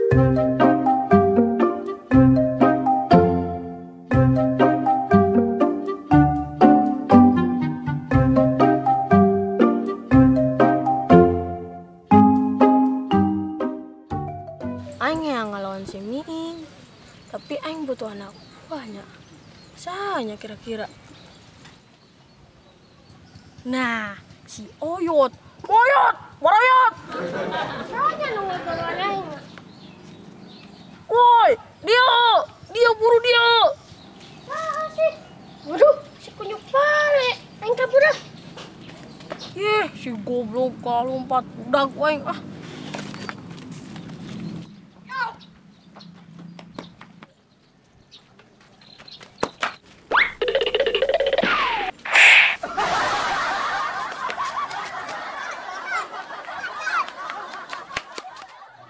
Aing yang ngelawan si Miing, tapi aing butuh anak buahnya. Sahanya kira-kira. Nah, si Oyot. Oyot, Oyot. Sahanya nunggu keluar aing. Woi, dia buru dia. Sah sih. Waduh, si kunyuk pale. Aing kabur ah. Ih, si goblok lompat udah aing ah.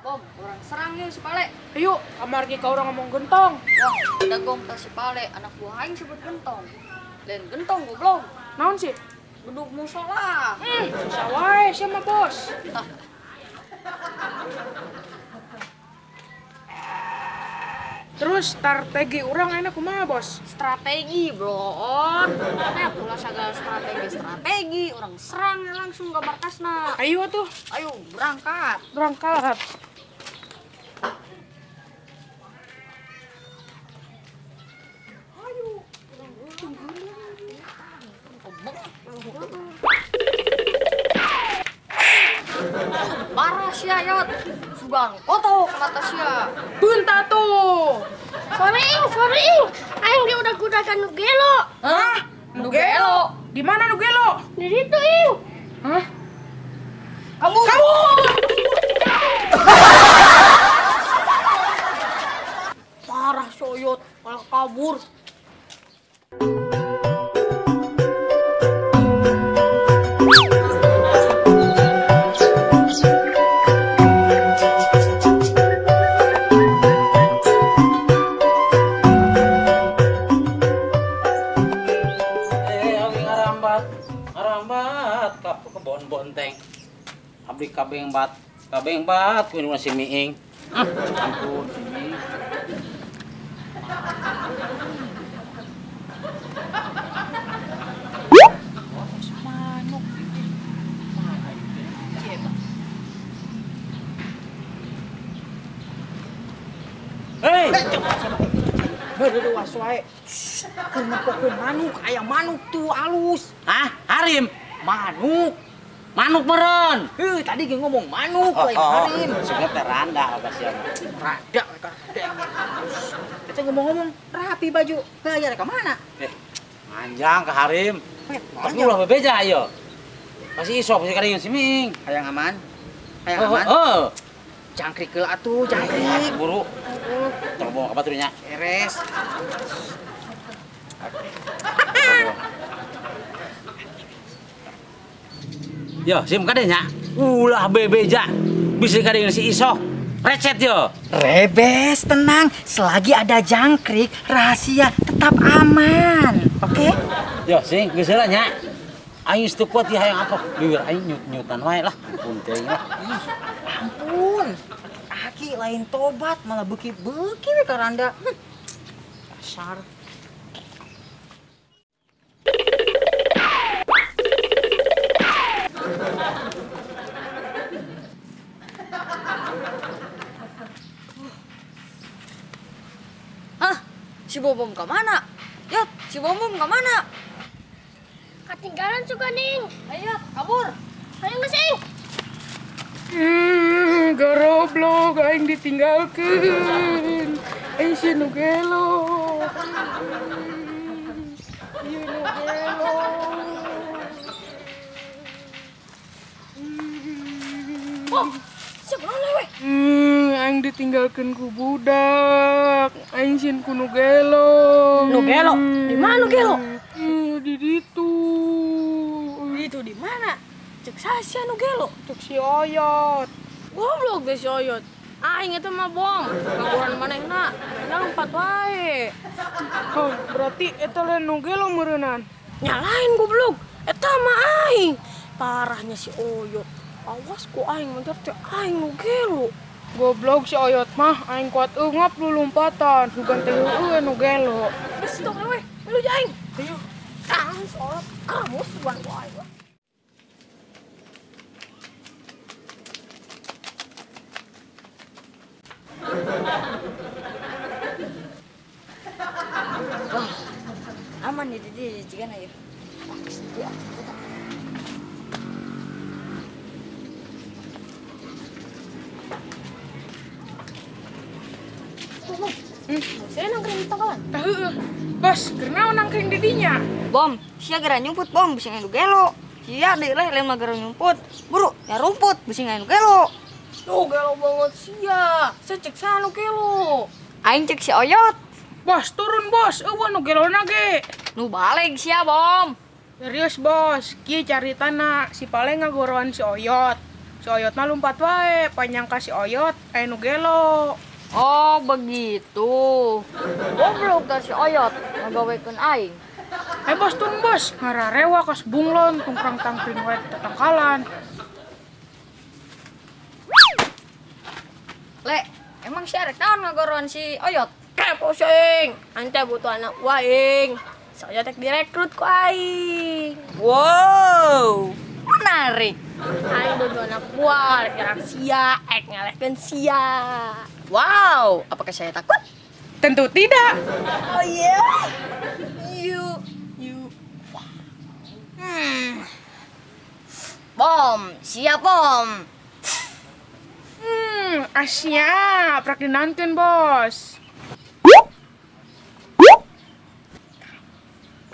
Bom, orang serang yuk si Pale. Ayo, kamar ka orang ngomong gentong. Wah, dagong ta si Pale, anak buah aing sebut gentong. Lain gentong goblok. Naon sih? Beduk musola. Susah wae sia mah bos. Terus strategi orang enak kumaha bos? Strategi bro. Nah, pula segala strategi orang serang langsung ke markasna. Ayo tuh. Ayo berangkat. Berangkat. Parah sia yot. Sugan kotok mata sia. Bunta tuh. Sorry ing. Aing dia udah gudakan nu gelo. Hah? Nu gelo? Di mana nu gelo? Di situ ing. Hah? Kabur. Parah soyot, malah kabur. Ngarambat ka kebon bonteng. Abdi kabeng bat ku nu si Miing. Ampun si Miing. Manuk. Hei, Beuh was wae. Keur nempokeun manuk, aya manuk tuh alus. Hah? Harim? Manuk. Manuk meureun. Heuh, tadi ge ngomong manuk lain harim. Seugeut teh randa apa sia mah. Randa mereka randa. Eta ngomong-ngomong rapi baju. Heuh, aya rek ka mana? Manjang ke harim. Tapi ulah bebeja ayo. Pasti iso pasti kadang si Ming. Hayang aman. Hayang aman. Heeh. Jangkrik heula atuh, jangkrik. Buru. Terbong ka baturnya. Beres. Yo, sim kadenya. Ulah bebeja. Bisa kadang si iso. Recet yo. Rebes, tenang. Selagi ada jangkrik, rahasia tetap aman. Oke? Okay? Yo, sing geus heula nya. Aing geus teu kuat ieu hayang apa? Biwir aing nyut-nyutan wae lah. Ampun teuing lah. Ih, ampun. Aki lain tobat malah beuki-beuki we ka randa. Dasar. Hah? Si Bobom ke mana? Yot, si Bobom ke mana? Ketinggalan juga, Ning. Ayo, kabur. Ayo, ngesing. Goblok, aing ditinggalkeun. Aing si nu gelo. Ieu nu gelo. Oh, siapa lewe? Aing ditinggalkeun ku budak. Aing sieun ku nu gelo. Nu gelo? Di mana nu gelo? Di ditu. Itu di mana? Cek sasia nu gelo. Cek si Oyot. Goblok deh si Oyot. Aing itu mah bom. Kaburan manehna. Manehna lompat wae. Oh, berarti eta lain nu gelo meureunnan. Nyalain goblok. Eta mah aing. Parahnya si Oyot. Awas ku aing mencar teh aing nu gelo. Goblok si Oyot mah aing kuat eungap lulumpatan, hugan teh heueuh nu gelo. Geus tong we, milu aing. Ayo. Kang si Oyot kamu sugan wae. Wah, aman ya di jigana ya. Saya nangkring di tangkalan. Tah heueuh. Bos, keur naon nangkring di dinya? Bom, sia gara nyumput bom bisi anu gelo. Sia deui leh lain mah gara nyumput. Buru, ya rumput bisi anu gelo. Tuh gelo banget sia. Saya cek sana nu gelo. Aing cek si Oyot. Bos, turun bos, eueuh nu gelona ge. Nu baleg sia, Bom. Serius bos, kieu caritana si Pale ngagoroan si Oyot. Si Oyot mah lumpat wae, panyangka si Oyot aya nu gelo. Oh, begitu. Goblok tah si Oyot ngagawekeun aing. Eh bos, turun bos, ngararewa kas bunglon tungkrang tangkring wae tetangkalan. Le, emang si arek naon ngagoroan si Oyot? Kepo si aing, ante butuh anak waing. Si Oyot rek direkrut ku aing. Wow, menarik. Aing butuh anak buah, rek nyerang sia, rek ngalehkeun sia. Wow, apakah saya takut? Tentu tidak. Oh iya. Yeah. You. Bom, siap bom. Asya, prak dinantin bos.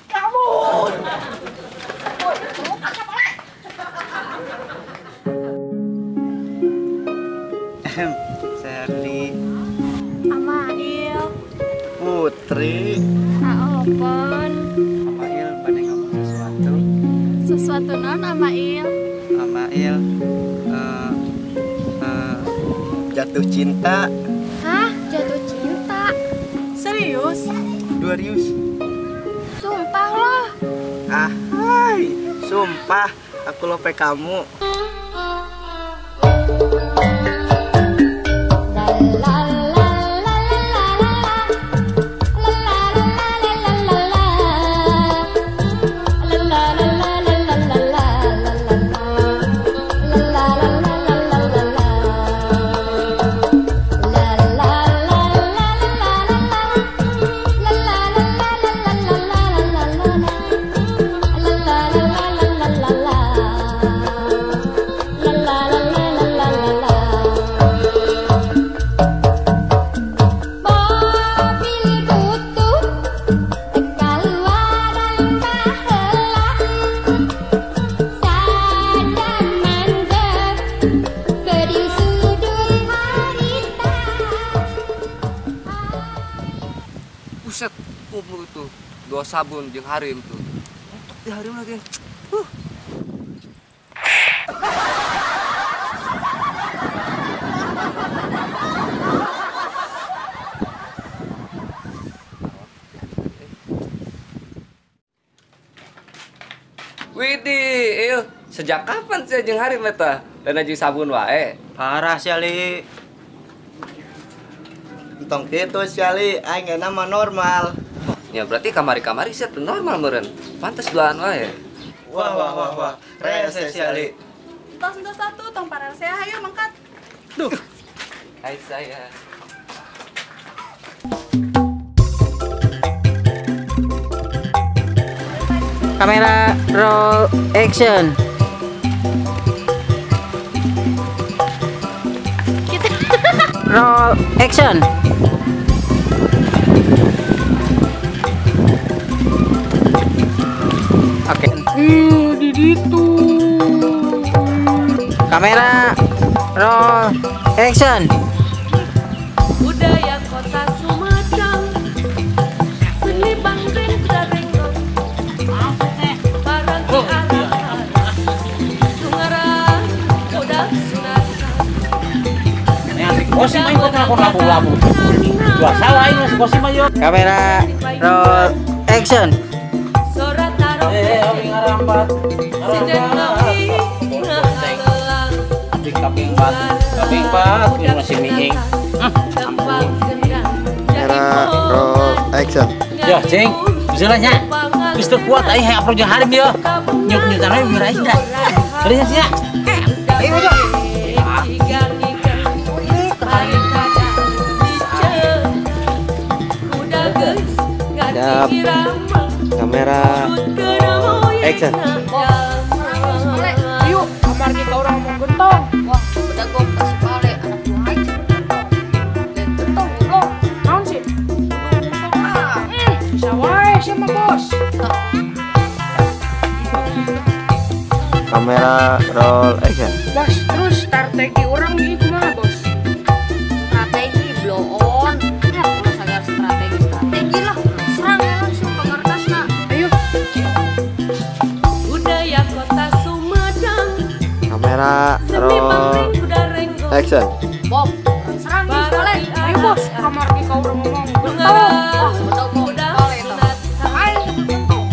Kabur. Seri. Amail. Putri. Aopon. Amail pada ngomong sesuatu. Sesuatu non Amail. Amail jatuh cinta. Hah? Jatuh cinta? Serius? 2 rius. Sumpah loh. Ah, hai. Sumpah aku lope kamu. Buset, umur itu dua sabun jeung harim tuh. Untuk di harim lagi. Widih, il, sejak kapan sih jeung harim eta? Dan jeung sabun wae. Parah sih Ali. Entong kitu si Ali, aing enak mah normal. Ya berarti kamari-kamari sih normal meureun. Pantes duaan wae. Wah wah wah wah, rese si Ali. Entos entos satu, tong parasea hayu mangkat. Duh. Hai saya. Kamera roll action. Roll action. Oke. Di ditu. Kamera roll action. Budaya kota Sumedang, seni bangkring darenggong, barang ke arah, Tungaran, udah sunatan. Kosim aing kok telepon labu-labu. Dua salah aing si Kosim ayo. Kamera roll action. Eh, abi ngarambat. Ngarambat. Kabeh bat kudu si Miing. Ampun. Kamera roll action. Ya, cing. Bisa nya. Geus teu kuat aing hayang apro jeung harim ieu. Nyuk-nyukan we biar aing dah. Kadinya sia. Ayo udah. Siap. Kamera action. Ayo, kamar kita orang ngomong gentong. Wah, bedagong kasih pale anak buah aing gentong. Lain gentong goblok. Naon sih? Gentong ah. Bisa wae sia mah, Bos. Kamera roll action. Bos, terus strategi orang ini kumaha, Bos? Strategi blow on. Ya, ulah sagar strategi lah. Serang ya langsung ke markasna. Ayo. Budaya kota Sumedang. Kamera roll action. Bob, serang nih balik. Ayo, Bos, kamar kita orang ngomong gentong. Wah, bedagong pale eta. Aing gentong.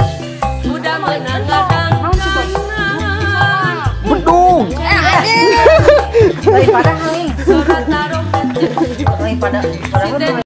Udah menang. Naon sih, Bos? Bedung. Daripada haling. Daripada